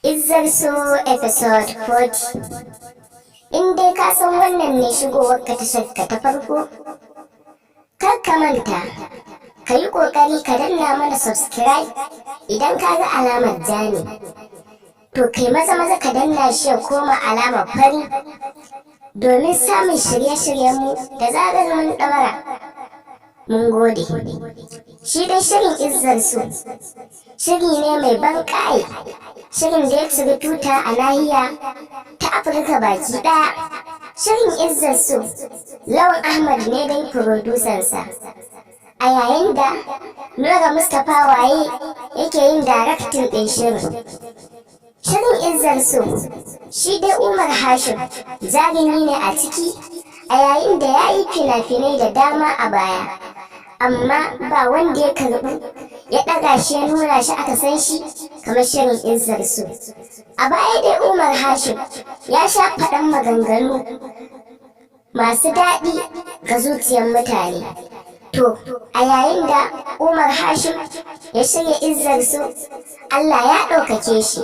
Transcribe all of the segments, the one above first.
Izzar So episode 40. In dai ka san wannan ne shigowar ka tashar ka ta farko, kar ka manta, ka yi ƙoƙari ka danna mana subscribe. Idan ka ga alamar ja ne, to kai maza maza ka danna shi ya koma alamar fari domin samun shirye-shiryenmu da zarar mun ɗaura. Mun gode. Shi dai shirin Izzar So, shiri ne mai ban ƙaye, shirin da ya ciri tuta a nahiya ta Afirka baki ɗaya. Shirin Izzar So, Lawan Ahmad ne dai furodusansa, a yayin da Nura Mustapha Waye yake yin directing ɗin shirin. Shirin Izzar So, shi dai Umar Hashim jarumi ne a ciki, a yayin da ya yi fina-finai da dama a baya, amma ba wanda ya karɓu ya ɗaga shi ya nuna shi aka san shi kamar shirin Izzar So. A baya dai Umar Hashim ya sha faɗan maganganu masu daɗi ga zuciyar mutane. To, a yayin da Umar Hashim ya shirya Izzar So, Allah ya ɗaukake shi.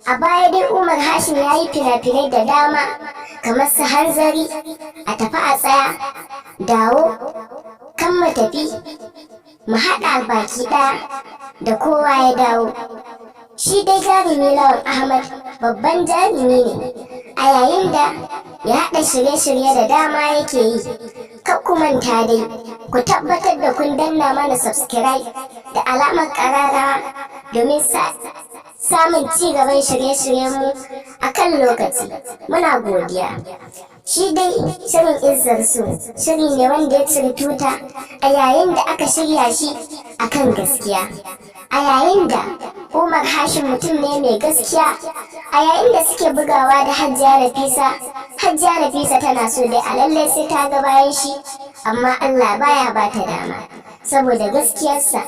A baya dai Umar Hashim ya yi fina-finai da dama kamar su Hanzari, A Tafi a Tsaya, Dawo, Kan Mu Tafi, Mu Haɗa Baki Ɗaya da Kowa Ya Dawo. Shi dai jarumi Lawan Ahmad babban jarumi ne, a yayin da ya haɗa shirye-shirye da dama yake yi. Kar ku manta dai, ku tabbatar da kun danna mana subscribe da alamar ƙararrawa domin samun ci gaban shirye-shiryenmu a kan lokaci. Muna godiya. Shi dai shirin Izzar So, shiri ne wanda ya ciri tuta a yayin da aka shirya shi akan gaskiya. A yayin da Umar Hashim mutum ne mai gaskiya, a yayin da suke bugawa da Hajiya Nafisa, Hajiya Nafisa tana so dai a lallai sai ta ga bayan shi, amma Allah baya ba ta dama saboda gaskiyarsa.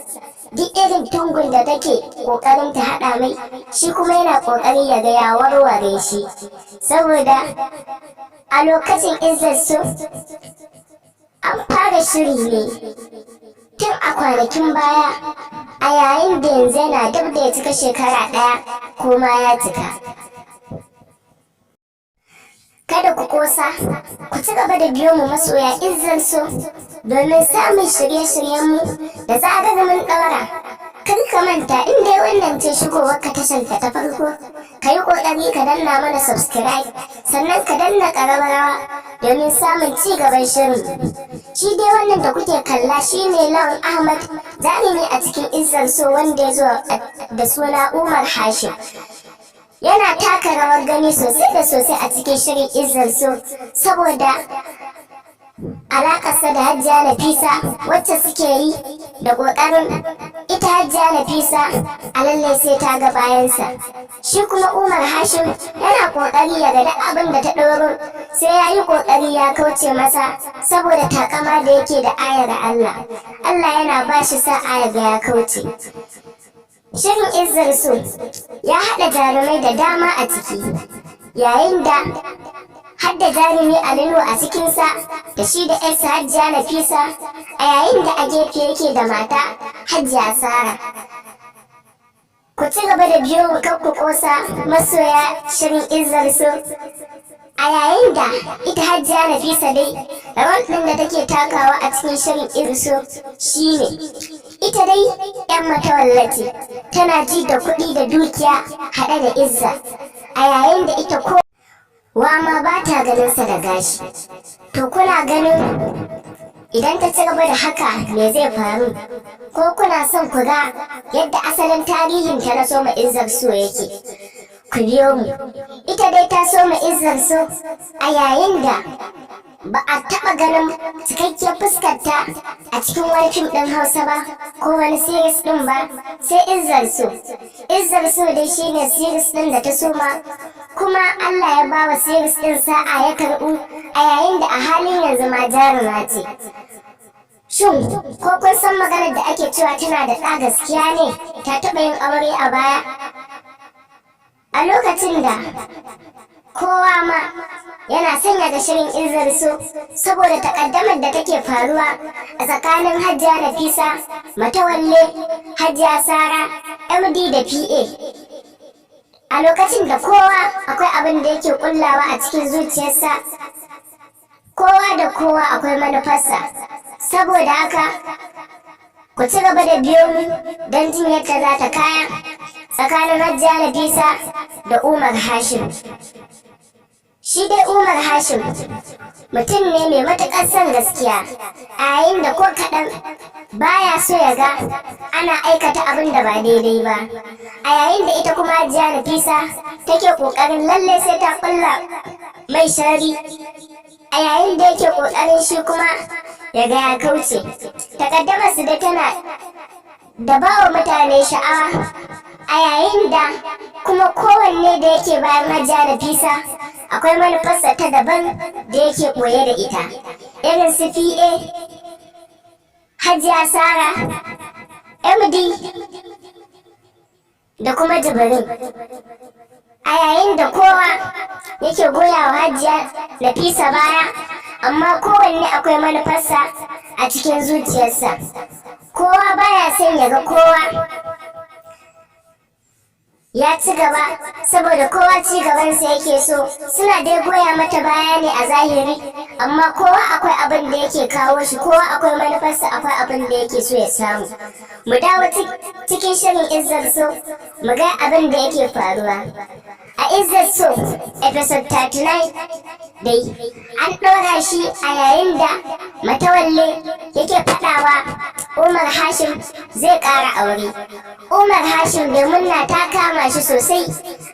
Duk irin tungun da take kokarin ta haɗa mai, shi kuma yana kokari ya ga ya warware shi, saboda a lokacin Izzar So an fara shiri ne tun a kwanakin baya, a yayin da yanzu yana dab da ya cika shekara 1 ko ma ya cika. Kada ku kosa, ku ci gaba da biyo mu, masoya Izzar So, domin samun shirye-shiryenmu da zarar mun ɗaura. Kar ka manta, in dai wannan ce shigowar ka tashar ka ta farko, ka yi ƙoƙari ka danna mana subscribe, sannan ka danna ƙararrawa domin samun ci gaban shirin. Shi dai wannan da kuke kalla shine Lawan Ahmad, jarumi a cikin Izzar So, wanda ya zo da suna Umar Hashim. Yana taka rawar gani sosai da sosai a cikin shirin Izzar So saboda alakarsa da Hajiya Nafisa wacce suke yi da ƙoƙarin ita Hajiya Nafisa a lallai sai ta ga bayansa. Shi kuma Umar Hashim yana ƙoƙari ya ga duk abin da ta ɗoro sai ya yi ƙoƙari ya kauce masa, saboda takama da yake da ayar Allah. Allah yana ba shi sa'a ya ga ya kauce. Shirin Izzar So ya haɗa jarumai da dama a ciki, yayin da hadda jarumi Ali Nuhu a cikinsa da shi da 'yarsa Hajiya Nafisa, a yayin da a gefe yake da mata Hajiya Sara. Ku ci gaba da biyo mu, kar ku kosa, masoya shirin Izzar So. A yayin da ita Hajiya Nafisa dai, role ɗin da take takawa a cikin shirin Izzar So shine ita dai 'yan matawallace, tana ji da kuɗi da dukiya haɗe da izza, a yayin da ita ko wa ma ba ta ganinsa da gashi. To, kuna ganin idan ta ci gaba da haka me zai faru? Ko kuna son ku ga yadda asalin tarihin ta na soma Izzar So yake? Ku biyo mu. Ita dai ta soma Izzar So a yayin da ba a taɓa ganin cikakkiyar fuskarta a cikin wani fim ɗin Hausa ba ko wani series ɗin ba sai Izzar So. Izzar So dai shine series ɗin da ta soma, kuma Allah ya ba wa series ɗin sa'a ya karɓu, a yayin da a halin yanzu ma jaruma ce. Shin ko kun san maganar da ake cewa tana da ɗa gaskiya ne? Ta taɓa yin aure a baya, a lokacin da kowa ma yana sanya ga shirin Izzar So saboda takaddamar da take faruwa a tsakanin Hajiya Nafisa, Matawalle, Hajiya Sara, MD da PA. A A lokacin da kowa akwai abin da yake kullawa a cikin zuciyarsa, kowa da kowa akwai manufarsa. Saboda haka ku ci gaba da biyo mu don jin yadda za ta kaya tsakanin Hajiya Nafisa da Umar Hashim. Shi dai Umar Hashim mutum ne mai matuƙar son gaskiya, a yayin da ko kaɗan baya so ya ga ana aikata abin da ba daidai ba. A yayin da ita kuma Hajiya Nafisa take ƙoƙarin lalle sai ta ƙulla mai shari, a yayin da yake ƙoƙarin shi kuma ya ga ya kauce. Takaddamar su da tana da ba wa mutane sha'awa, a yayin da kuma kowanne da yake bayan Hajiya Nafisa akwai manufarsa ta daban da yake ɓoye da ita, irin su PA, Hajiya Sara, MD da kuma Jibrin. A yayin da kowa yake goya wa Hajiya Nafisa baya, amma kowanne akwai manufarsa a cikin zuciyarsa. Kowa baya son ya ga kowa ya ci gaba, saboda kowa ci gabansa yake so. Suna dai goya mata baya ne a zahiri, amma kowa akwai abin da yake kawo shi, kowa akwai manufarsa, akwai abin da yake so ya samu. Mu dawo cikin shirin Izzar So mu ga abin da yake faruwa. A Izzar So episode 39 dai an ɗora shi a yayin da Matawalle yake faɗawa Umar Hashim zai ƙara aure. Umar Hashim da murna ta kama shi sosai,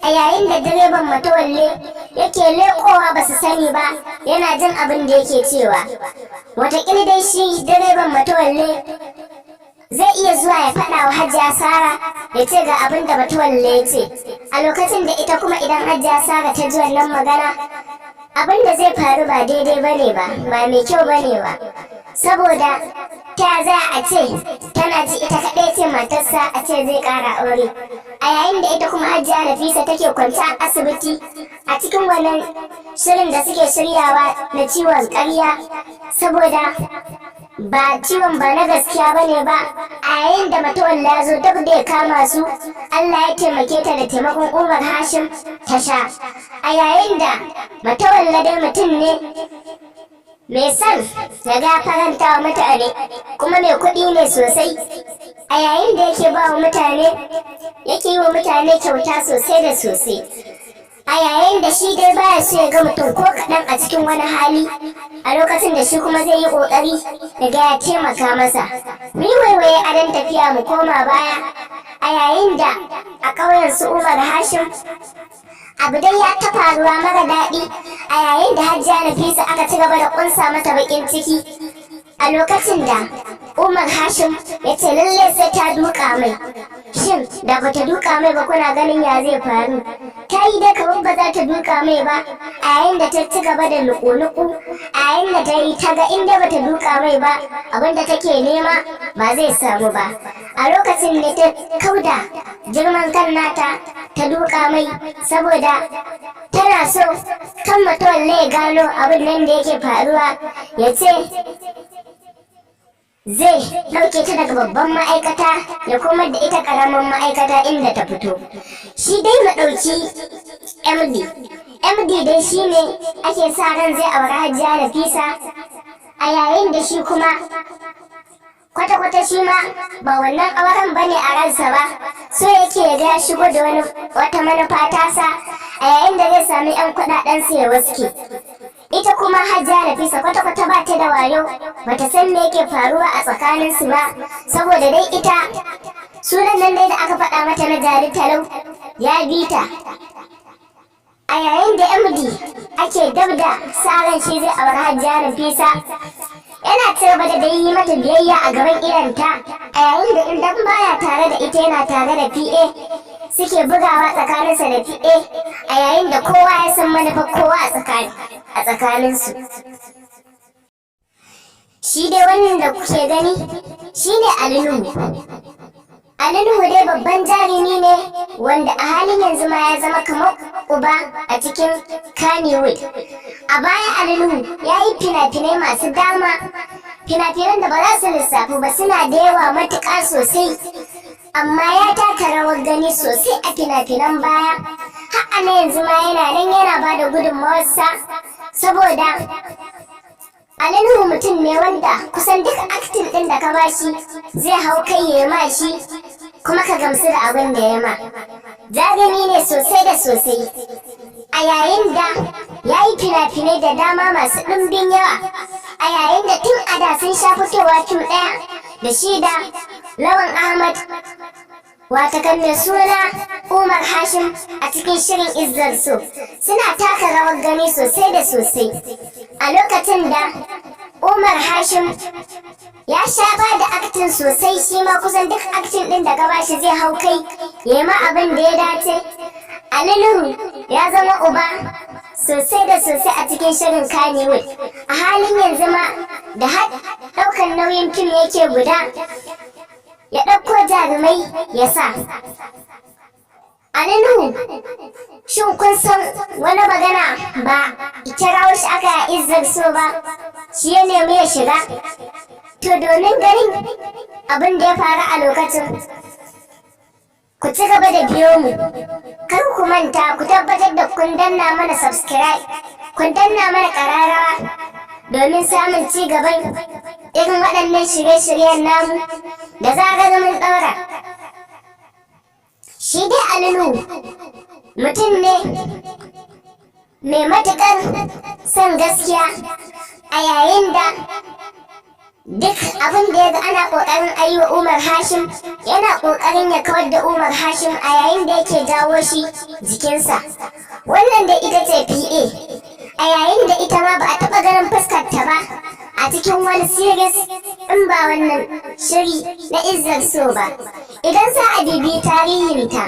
a yayin da direban Matawalle yake leƙowa ba su sani ba, yana jin abin da yake cewa. Wataƙila dai shi direban Matawalle zai iya zuwa ya faɗa wa Hajiya Sara ya ce ga abin da Matawalle ya ce. A lokacin da ita kuma idan Hajiya Sara ta ji wannan magana, abin da zai faru ba daidai ba ne ba, ba mai kyau ba ne ba. Saboda ta za a ce tana ji ita kaɗai ce matarsa, a ce zai ƙara aure. A yayin da ita kuma Hajiya Nafisa take kwance a asibiti a cikin wannan shirin da suke shiryawa na ciwon ƙarya, saboda ba ciwon ba na gaskiya ba ne ba. A yayin da Matawalla ya zo duk da ya kama su, Allah ya taimake ta da taimakon Umar Hashim ta sha. A yayin da Matawalla dai mutum ne mai son ya ga faranta wa mutane, kuma mai kuɗi ne sosai, a yayin da yake ba wa mutane, yake yi wa mutane kyauta sosai da sosai. A yayin da shi dai baya so ya ga mutum ko kaɗan a cikin wani hali, a lokacin da shi kuma zai yi ƙoƙari ya ga ya taimaka masa. Mu waiwaye a dan tafiya, mu koma baya, a yayin da a ƙauyen su Umar Hashim abu dai ya ta faruwa mara daɗi, a yayin da Hajiya Nafisa aka ci gaba da ƙunsa mata baƙin ciki. A lokacin da Umar Hashim ya ce lallai sai ta duka mai. Shin da bata duka mai ba, kuna ganin ya zai faru? Ta yi dai kamar ba za ta duka mai ba, a yayin da ta ci gaba da nuku-nuku, a yayin da ta yi ta ga inda bata duka mai ba, abin da take nema ba zai samu ba. A lokacin ne ta kauda girman kan nata ta duka mai, saboda tana so kan Matawalle ya gano abin nan da yake faruwa, ya ce zai ɗauke ta daga babban ma'aikata ya kuma da ita ƙaramin ma'aikata inda ta fito. Shi dai mu ɗauki MD. MD dai shine ake sa ran zai auri Hajiya Nafisa, a yayin da shi kuma kwata-kwata shi ma ba wannan auren ba ne a ransa ba. So yake ya ga ya shigo da wani wata manufa tasa, a yayin da zai sami 'yan kuɗaɗen sa ya waske. Ita kuma Hajiya Nafisa kwata-kwata ba ta da wayo, bata san me yake faruwa a tsakaninsu ba, saboda dai ita sunan nan dai da aka faɗa mata na Jari Talau ya bi ta. A yayin da MD ake dab da sa ran shi zai auri Hajiya Nafisa, yana ci gaba da dai yi mata biyayya a gaban idonta, a yayin da idan baya tare da ita yana tare da PA, suke bugawa tsakaninsa da PA, a yayin da kowa ya san manufar kowa a tsakaninsu. Shi dai wannan da kuke gani shine Ali Nuhu. Ali Nuhu dai babban jarumi ne wanda a halin yanzu ma ya zama kamar uba a cikin Kannywood. A baya Ali Nuhu ya yi fina-finai masu dama, fina-finan da ba za su lissafu ba, suna da yawa matuƙa sosai. Amma ya taka rawar gani sosai a fina-finan baya. a na yanzu ma yana nan yana ba da gudunmawarsa, saboda Ali Nuhu mutum ne wanda kusan duk acting ɗin da ka bashi zai hau kai ya ma shi, kuma ka gamsu da abin da ya ma. Jarumi ne sosai da sosai, a yayin da ya yi fina-finai da dama masu ɗimbin yawa, a yayin da tun a da sun sha fitowa fim ɗaya da shi da Lawan Ahmad, watakan mai suna Umar Hashim, a cikin shirin Izzar So. Suna taka rawar gani sosai da sosai, a lokacin da Umar Hashim ya sha ba da acting sosai, shi ma kusan duk acting ɗin da ka bashi zai hau kai ya ma abin da ya dace. Ali Nuhu ya zama uba sosai da sosai a cikin shirin Kannywood. A halin yanzu ma da har ɗaukan nauyin fim yake guda, ya ɗauko jarumai ya sa. Ali Nuhu, shin kun san wani magana? Ba kirawo shi aka yi Izzar So ba, shi ya nemi ya shiga. To, domin ganin abin da ya faru a lokacin, ku ci gaba da biyo mu. Kar ku manta ku tabbatar da kun danna mana subscribe, kun danna mana ƙararrawa, domin samun ci gaban irin waɗannan shirye-shiryen namu da zarar mun ɗaura. Shi dai Ali Nuhu mutum ne mai matuƙar son gaskiya, a yayin da duk abin da ya ga ana ƙoƙarin a yi wa Umar Hashim, yana ƙoƙarin ya kawar da Umar Hashim, a yayin da yake jawo shi jikinsa. Wannan da ita ce PA, a yayin da ita ma ba a taɓa ganin fuskarta ba a cikin wani series in ba wannan shiri na Izzar So ba. Idan za a bibi tarihinta,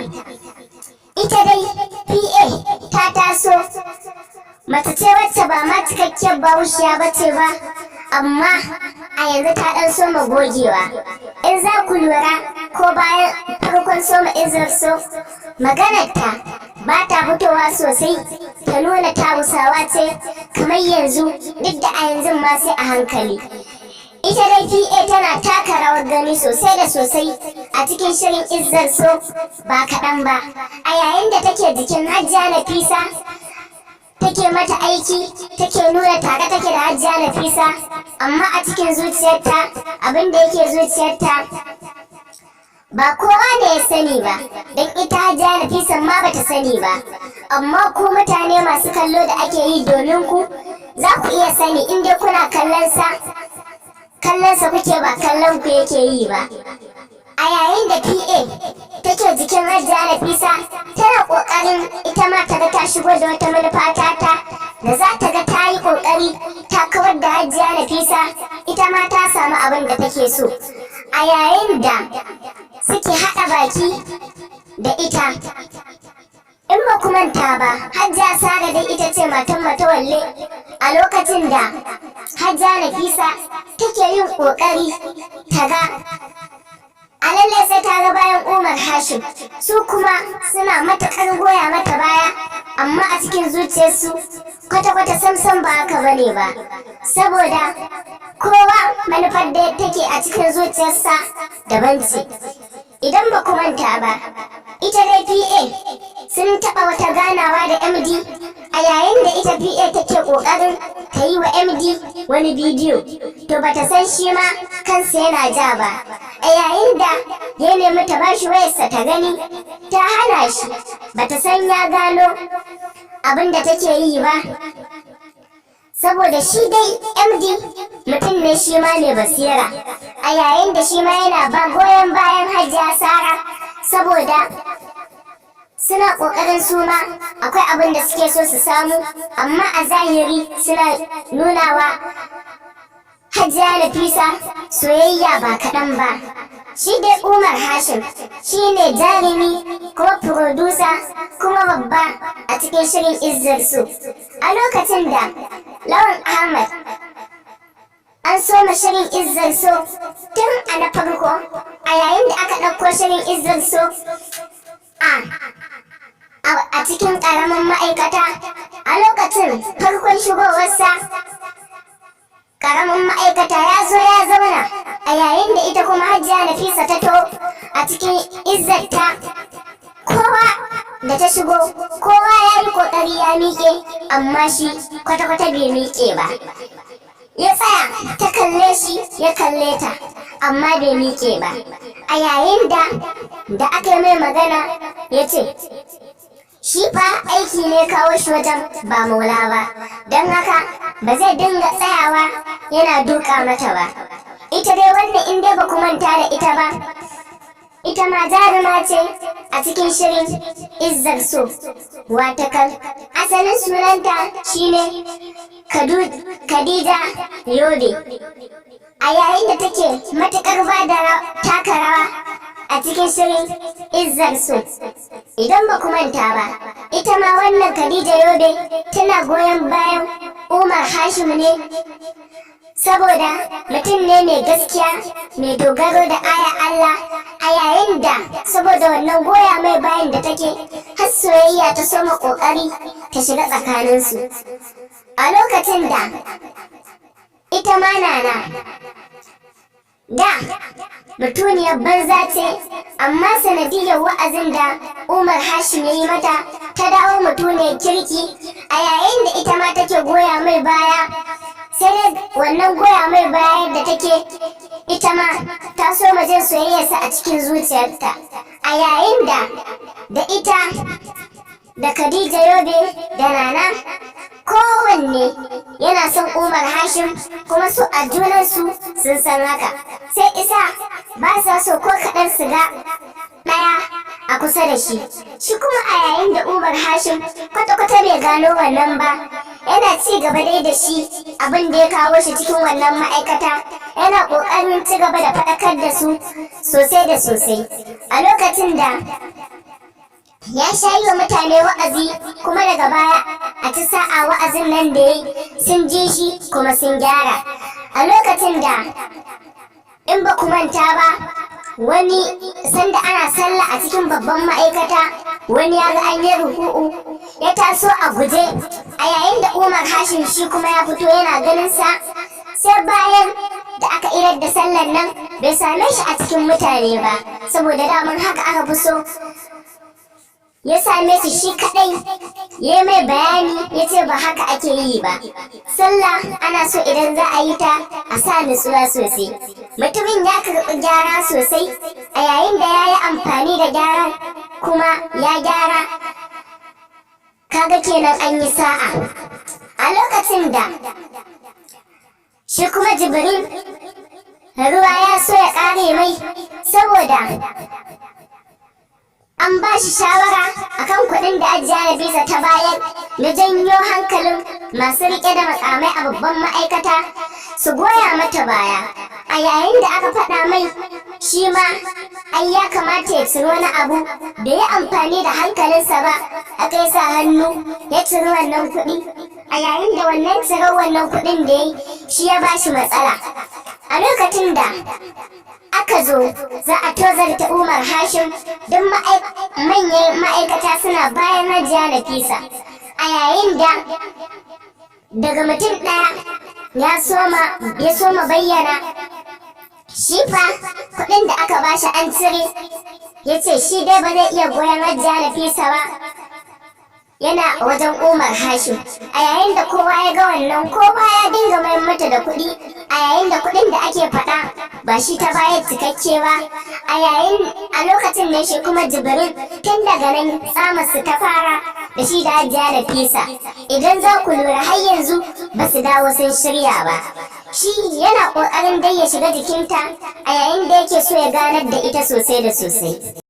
ita dai PA ta taso mace ce wacce ba ma cikakkiyar Bahaushiya ba ce ba, amma a yanzu ta ɗan soma gogewa. In za ku lura, ko bayan farkon soma Izzar So, maganarta ba ta fitowa sosai ta nuna ta Hausawa ce kamar yanzu, duk da a yanzu ma sai a hankali. Ita dai PA tana taka rawar gani sosai da sosai a cikin shirin Izzar So ba kaɗan ba, a yayin da take jikin Hajiya Nafisa, take mata aiki, take nuna tare take da Hajiya Nafisa, amma a cikin zuciyarta, abin da yake zuciyarta ba kowa ne ya sani ba, don ita Hajiya Nafisa ma bata sani ba. Amma ku mutane masu kallo da ake yi domin ku, za ku iya sani in dai kuna kallon sa. Kallon sa kuke, ba kallon ku yake yi ba. A yayin da PA take jikin Hajiya Nafisa, tana kokarin ita ma ta ga ta shigo da wata manufa tata da za ta ga ta yi kokari ta kawar da Hajiya Nafisa, ita ma ta samu abin da take so, a yayin da suke haɗa baki da ita. In ba ku manta ba, Hajiya Sara dai ita ce matan Matawalle. A lokacin da Hajiya Nafisa take yin kokari ta ga a lallai sai ta ga bayan Umar Hashim, su kuma suna matuƙar goya mata baya, amma a cikin zuciyarsu kwata-kwata samsam ba haka bane ba, saboda kowa manufar da take a cikin zuciyarsa daban ce. Idan ba ku manta ba, ita dai PA sun taɓa wata ganawa da MD, a yayin da ita PA take ƙoƙarin ta yi wa MD wani bidiyo. To, bata san shi ma kansa yana ja ba, a yayin da ya nemi ta bashi wayarsa ta gani, ta hana shi. Bata san ya gano abin da take yi ba, saboda shi dai MD mutum ne shi ma mai basira, a yayin da shi ma yana ba goyon bayan Hajiya Sara, saboda suna ƙoƙarin su ma akwai abin da suke so su samu, amma a zahiri suna nunawa Hajiya Nafisa soyayya ba kaɗan ba. Shi dai Umar Hashim shi ne jarumi kuma producer kuma babba a cikin shirin Izzar So. A lokacin da Lawan Ahmad an soma shirin Izzar So tun a na farko, a yayin da aka ɗauko shirin Izzar So a cikin ƙaramin ma'aikata, a lokacin farkon shigowarsa ƙaramin ma'aikata, ya zo ya zauna, a yayin da ita kuma Hajiya Nafisa ta to a cikin izzarta, kowa da ta shigo kowa ya ya yi ƙoƙari ya miƙe, amma shi kwata-kwata bai miƙe ba. Ya tsaya, ta kalle shi, ya kalle ta, amma bai miƙe ba. A yayin da aka yi mai magana, ya ce shi fa aiki ne kawo shi wajen, ba maula ba, don haka ba zai dinga tsayawa yana duka mata ba. Ita dai wannan, in dai ba ku manta da ita ba, ita ma jaruma ce a cikin shirin Izzar So. Watakal asalin sunanta shine Khadija Yobe. A yayin da take matuƙar ba da taka rawa a cikin shirin Izzar So. Idan ba ku manta ba, ita ma wannan Khadija Yobe tana goyon bayan Umar Hashim ne, saboda mutum ne mai gaskiya, mai dogaro da aya Allah. A yayin da saboda wannan goya mai bayan da take, har soyayya ta soma kokari ta shiga tsakaninsu. A lokacin da ita ma Nana da mutuniyar banza ce, amma sanadiyar wa'azin da Umar Hashim ya yi mata, ta dawo mutuniyar kirki. A yayin da ita ma take goya mai baya, sai dai wannan goya mai baya da take, ita ma ta so jin soyayyarsa a cikin zuciyarta. A yayin da ita da Khadija Yobe da Nana, kowanne yana son Umar Hashim, kuma su a junansu sun san haka, sai isa ba sa so ko kaɗan su ga ɗaya a kusa da shi. Shi kuma a yayin da Umar Hashim kwata-kwata bai gano wannan ba, yana ci gaba dai da shi abin da ya kawo shi cikin wannan ma'aikata, yana ƙoƙarin ci gaba da faɗakar da su sosai da sosai. A lokacin da ya sha yi wa mutane wa'azi, kuma daga baya a ci sa'a wa'azin nan da ya sun ji shi kuma sun gyara. A lokacin da, in ba ku manta ba, wani sanda ana sallah a cikin babban ma'aikata, wani ya ga an yi ruku'u, ya taso a guje. A yayin da Umar Hashim shi kuma ya fito yana ganin sa, sai bayan da aka idar da sallar nan bai same shi a cikin mutane ba, saboda daman haka aka fi so. Ya same su shi kadai, ya mai bayani, ya ce ba haka ake yi ba, sallah ana so idan za a yi ta a sa nutsuwa sosai. Mutumin ya karɓi gyara sosai, a yayin da ya yi amfani da gyaran kuma ya gyara. Kaga kenan an yi sa'a. A lokacin da shi kuma Jibril ruwa ya so ya ƙare mai, saboda an ba shi shawara akan kuɗin da Hajiya Nafisa ta bayar na janyo hankalin masu riƙe da makamai a babban ma'aikata su goya mata baya. A yayin da aka faɗa mai, shi ma ai ya kamata ya ciri wani abu, da ya amfani da hankalinsa ba, aka yi sa hannu ya ciri wannan kuɗi. A yayin da wannan cirar wannan kuɗin da ya yi, shi ya ba shi matsala. A lokacin da aka zo za a tozarta Umar Hashim, duk manyan ma'aikata suna bayan Hajiya Nafisa. A yayin da daga mutum ɗaya ya soma bayyana shi fa kuɗin da aka bashi an cire, ya ce shi dai ba zai iya goyon Hajiya Nafisa ba, yana wajen Umar Hashim. A yayin da kowa ya ga wannan, kowa ya dinga mayar mata da kuɗi, a yayin da kuɗin da ake faɗa ba shi ta bayar cikakke ba. A yayin a lokacin ne shi kuma Jibril tun daga nan tsamarsu ta fara da shi da Hajiya Nafisa. Idan za ku lura, har yanzu ba su dawo sun shirya ba. Shi yana ƙoƙarin dai ya shiga jikinta, a yayin da yake so ya ganar da ita sosai da sosai.